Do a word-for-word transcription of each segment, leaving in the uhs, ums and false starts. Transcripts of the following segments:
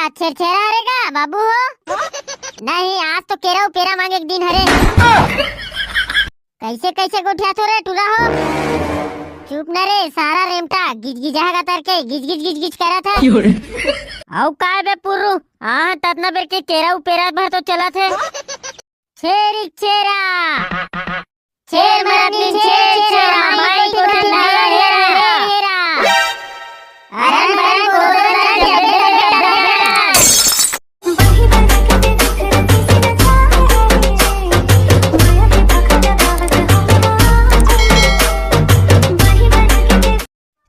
छेरछेरा हरे का बाबू हो? नहीं, आज तो केरा पेरा मांगे के दिन हरे। कैसे कैसे गोठियाथो रे टूरा हो? चुप न रे सारा रेमटा, गिजगिजा का तर के गिजगिज गिजगिज करत हे। अउ काय बे पुर्रू, आहा ततना बेर के केरा पेरा भर तो चलत हे। छेरी छेरा। छेर मरत नी छेर छेरा, माई कोठी ढाला हेरा हेरा। अरन बरन कोदो दरन जबे तबे तबे।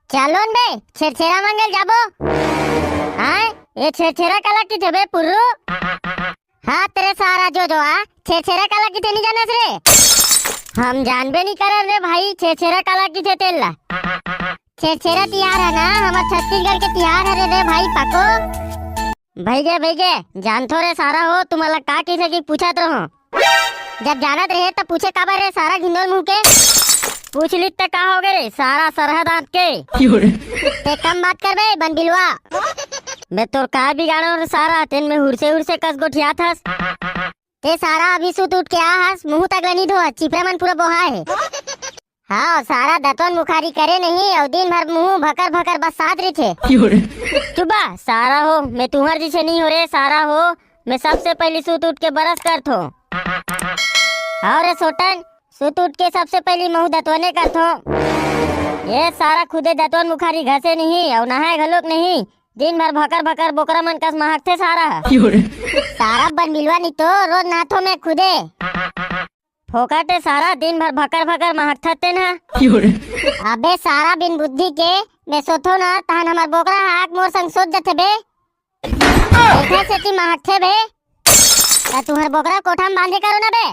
चलो न बे, छेरछेरा मांगेल जाबो। आय, ए छेरछेरा काला किथे बे पुर्रू? हाँ, तेरे सारा जो जो आ, छेरछेरा काला किथे नी जानस रे? हम जानबे नी करन रे भाई, छेरछेरा काला किथे तेला। छेरछेरा तिहार हे ना, हमर छत्तीसगढ़ के तिहार हरे रे भाई पाको। भइगे, भइगे, जानथो रे सारा हो, तुम्हारा का किथे कि पूछत रहो। जब जानत रहे त पूछे काबर रे सारा घिंदोल मुंह के? पूछ ली त का होगे रे सारा सरहा दांत के? ते कम बात कर बे बन बिलवा। बे तोर का बिगाड़ो रे सारा, तेन में हुरसे हुरसे कस गोठियात हस। ते सारा अभी सुत उठ के आ हस, मुंह तक ल नी धोआ, चिपरा मन पूरा बोहा हे। हाँ, सारा दतवन मुखारी करे नहीं, अउ दिन भर मुंह भकर भकर बस साथ रहिथे। चुप बा, सारा हो, मैं तुम्हर जइसे नहीं हो रे, सारा हो, मैं सबसे पहली सुत उठ के बरस करथो। हाँ रे सोटन, सुत उठ के सबसे पहली महू दतवने करथो। ये सारा खुदे दतवन मुखारी घसे नहीं, अउ नहाए घलोक नहीं, दिन भर भकर भकर बोकरा मन कस महकथे सारा। सारा बन बिलवा नी तो रोज नहाथो मैं खुदे। फोकट हे सारा, दिन भर भकर भकर महकथस तेन ह। अबे सारा बिन बुद्धि के, मैं सोथो ना, तहन हमर बोकरा ह आके मोर संग सोत जथे बे। एखर सेती महकथे बे। त तुहर बोकरा कोठा म बांधे करो ना बे।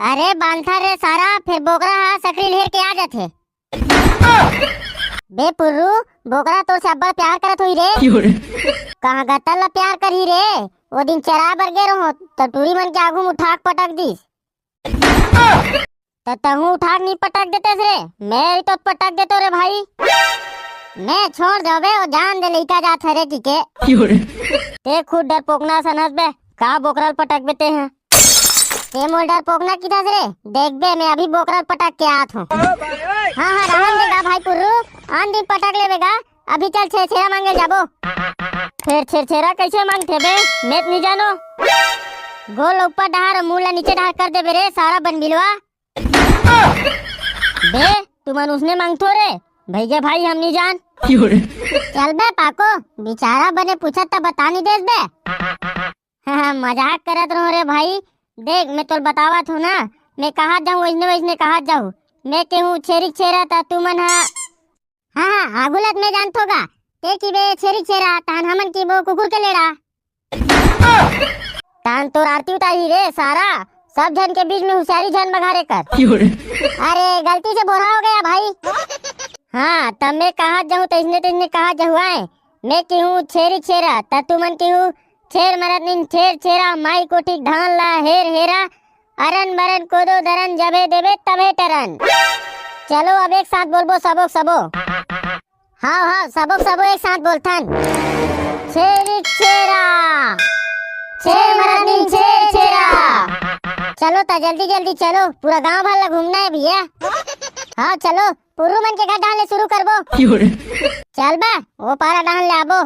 अरे बांधथन रे सारा, फेर बोकरा ह सकरी ल हेर के आ जथे। बे पुर्रू, बोकरा तोर से अब्बड़ प्यार करत होही रे। कहाँ गतल ला प्यार करही रे? ओ दिन चराए बर गे रहो, त टूरी मन के आगू म उठा के पटक दिस। त तहूँ उठा के नी पटक देतेस रे, मैं ही तो पटक देतो रे भाई। मैं छोड़ देबे, ओ जान दे लइका जात हरे कि के। ते खुद डरपोकना सन हस बे, का बोकरा ल पटकबे ते ह? ते मोर डरपोकना किथस रे, देखबे मैं अभी बोकरा ल पटक के आत हूँ। हाँ, हाँ, रहन दे गा भाई पुर्रू, आन दिन पटक लेबे गा। अभी चल छेरछेरा मांगे जाबो। फेर छेरछेरा कैसे मांगथे बे? मैं त नी जानो। गोल ऊपर डहार, मुंह ला नीचे डहार कर देबे रे, सारा बन बिलवा। बे, तुमन उसने मांगथो रे? भैया भाई, हम नी जान। चल बे पाको, बिचारा बने पूछत त बता नी देस बे। हाँ, हाँ, मजाक करत रहो रे भाई। देख, मैं तोल बतावत हूँ ना, मैं कहाँ जाऊँ, वैसने वैसने कहाँ जाऊँ। मैं केहूँ छेरी छेरा त तुमन हा हाँ, हाँ, आगू लत मैं जानथो गा। ते की बे छेरी छेरा, तान हमन की बो कुकुर के लेड़ा। तान तोर आरती उतारी रे सारा, सब झन के बीच में हुसियारी झन बघारे कर। अरे, गलती से बोरा हो गया भाई। हाँ, तब मैं कहा जाऊँ, तैसने तैसने कहा जाऊँ आए। मैं केहूँ छेरी छेरा, त तुमन केहूँ छेर मरत नीन छेर छेरा, माई कोठी धान ला हेर हेरा, अरन बरन कोदो दरन, जबे देबे तबे टरन। चलो अब एक साथ बोलबो सबो सबो। हाँ, हाँ, सबो सबो एक साथ बोलथन। छेरी छेरा, छेर मरत नीन छेर छेरा। चलो त जल्दी जल्दी चलो, पूरा गांव भर ला घूमना है भैया। हाँ, चलो, पुर्रू मन के घर डाहन ले शुरू करबो। चल बा, ओ पारा डाहन ले आबो।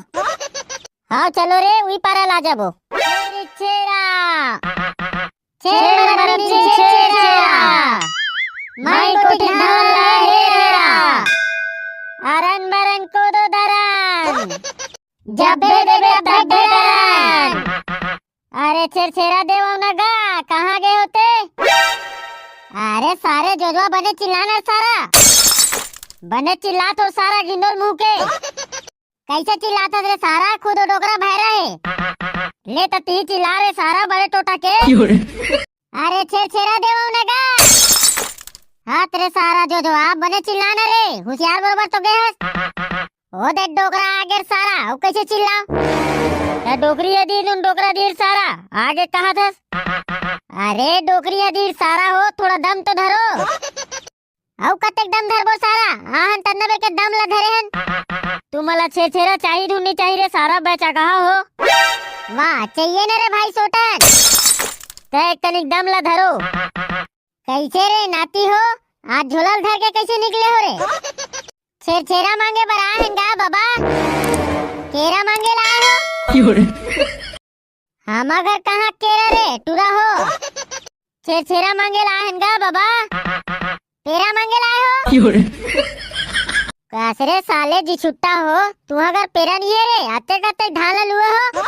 हाँ, चलो रे, उही पारा ला जाबो। छेरी छेरा, छेर मरत नीन छेर छेरा। माई कोठी धान ला हेर हेरा। अरन बरन कोदो दरन। जबे देबे तबे टरन। अरे छेरछेरा देवव ना गा, कहाँ गे होते? अरे सारे जोजवा बने चिल्लाना सारा। बने चिल्लात हो सारा घिंडोल मुंह के। कैसे चिल्लात हस रे सारा, खुद ओ डोकरा भैरा हे। ले त तिही चिल्ला रे सारा बड़े टोटा के। अरे छेरछेरा देवव ना गा। हाथ रे सारा जोजवा बने चिल्लाना रे, हुसियार बरोबर तो गे हस। ओ दे डोकरा आगे सारा, अउ कैसे चिल्लाव? ए डोकरी हे दीन, उन डोकरा दीर सारा, आगे कहा थस? अरे डोकरी हे दीर सारा हो, थोड़ा दम तो धरो। अउ कतेक दम धरबो सारा, आहन तन्ना बेर के दम ला धरे हन। तुमला छेरछेरा चाही धुन नहीं चाही रे सारा बैचा कहा हो? वाह, चाहिए ना रे भाई सोटन। तय कनिक दम ला धरो। कैसे रे नाती हो, आज झोला ल धर के कैसे निकले हो रे? छेरछेरा मांगे बर आए हन गा बाबा, केरा मांगे ला आए हो? हमर घर कहाँ केरा रे टूरा हो? छेरछेरा मांगे ला आए हन गा बाबा, पेरा मांगे ला आए हो? कास रे साले जी छुट्टा हो, तू अगर पेरा नहीं है रे, अतेक अतेक धान ला लुए हो।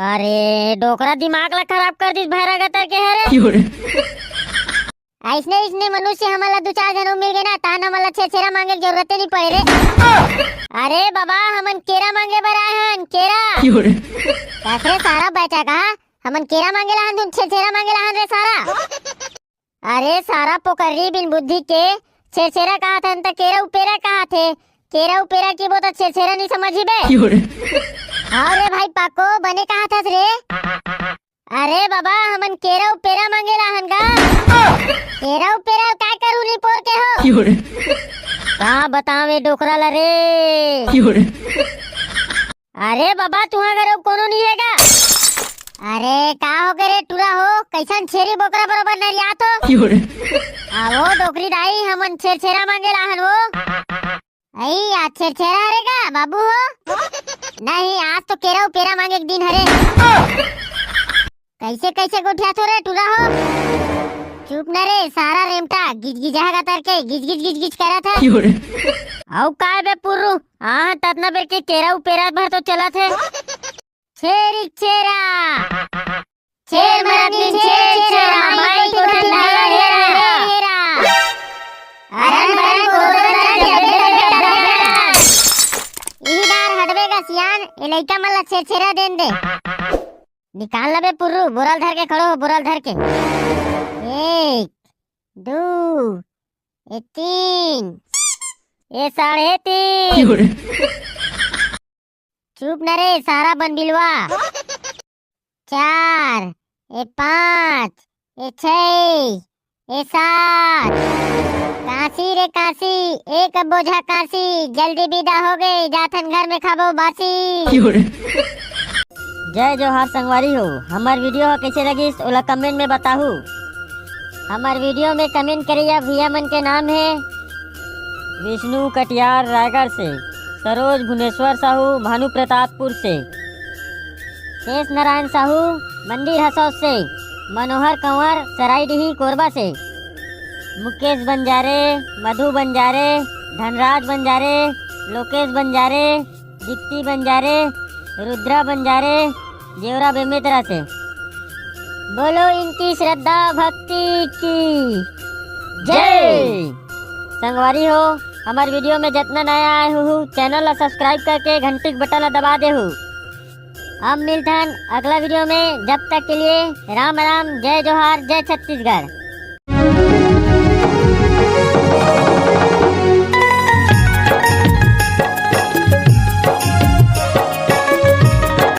अरे डोकरा दिमाग ला खराब कर दिस भैरा गतर के हरे। ऐसने ऐसने मनुष्य हमन ला दू चार झन मिल गए ना, तहन हमन ला छेरछेरा मांगे के जरूरते नहीं पड़े रे। अरे बाबा, हमन केरा मांगे बर आए हन, केरा। कास रे सारा बैचा कहा, हमन केरा मांगे ला हन, तुम छेरछेरा मांगे ला हन रे सारा। अरे सारा पोकर्री बिन बुद्धि के, छेरछेरा कहा थे त केरा उपेरा कहा थे, केरा उपेरा की बोता छेरछेरा नहीं समझी बे। अरे भाई पाको बने कहा था रे। अरे बाबा, हमन केरा उपेरा मांगे ला हन गा। केरा उपेरा काय करू नी पोर के हो? का बतावे डोकरा ला रे। अरे बाबा, तुहा घर अउ कोनो नहीं है गा? अरे का हो गे रे टूरा हो, कैसन छेरी बोकरा बरोबर नरियात हो? आवो डोकरी दाई, हमन छेरछेरा मांगे ला हन वो। अई, आज छेरछेरा हरे गा बाबू हो? नहीं, आज तो केरा उपेरा मांगे के दिन हरे। कैसे कैसे गोठियाथो रे टूरा हो? चुप न रे, सारा रेमटा गिजगिजाहा गतर के गिजगिज गिजगिज करत हे। अउ काय बे पुर्रू, आहा ततना बेर के केरा उपेरा भर तो चलत हे। छेरी छेरा। छेर मरत दिन छेर छेरा, माई कोठन धान हेरा हेरा। अरन बरन कोदो दरन जबे तबे तबे। इही डार हटबे गा सियान, ए लइका मन ला छेरछेरा देन दे। निकाल लबे पुर्रू, बोरल धर के खड़ो हो, बोरल धर के। एक, दू, ए तीन, ए साढ़े तीन। चुप न रे, सारा बनबिलवा। चार, ए पाँच, ए छे, ए सात। कांसी रे कांसी, एक बोझा कांसी, जल्दी विदा हो गई, जाथन घर में खाबो बासी। जय जोहार संगवारी हो, हमर video ह कैसे लगिस ओला comment में बताहू। हमर video में comment करइया भैया मन के नाम हे विष्णु कटियार रायगढ़ से, सरोज भुनेश्वर साहू भानु प्रतापपुर से, शेष नारायण साहू मंदिर हसौद से, मनोहर कंवर सराईडीही कोरबा से, मुकेश बंजारे, मधु बंजारे, धनराज बंजारे, लोकेश बंजारे, दीप्ति बंजारे, रुद्रा बंजारे, जेवरा बेमेतरा से। बोलो इनकी श्रद्धा भक्ति की जय। संगवारी हो, हमर video में जतना नया आए हो, channel ला subscribe करके घंटी के button ला दबा देहू। अब मिलथन अगला video में, जब तक के लिए राम राम, जय जोहार, जय छत्तीसगढ़।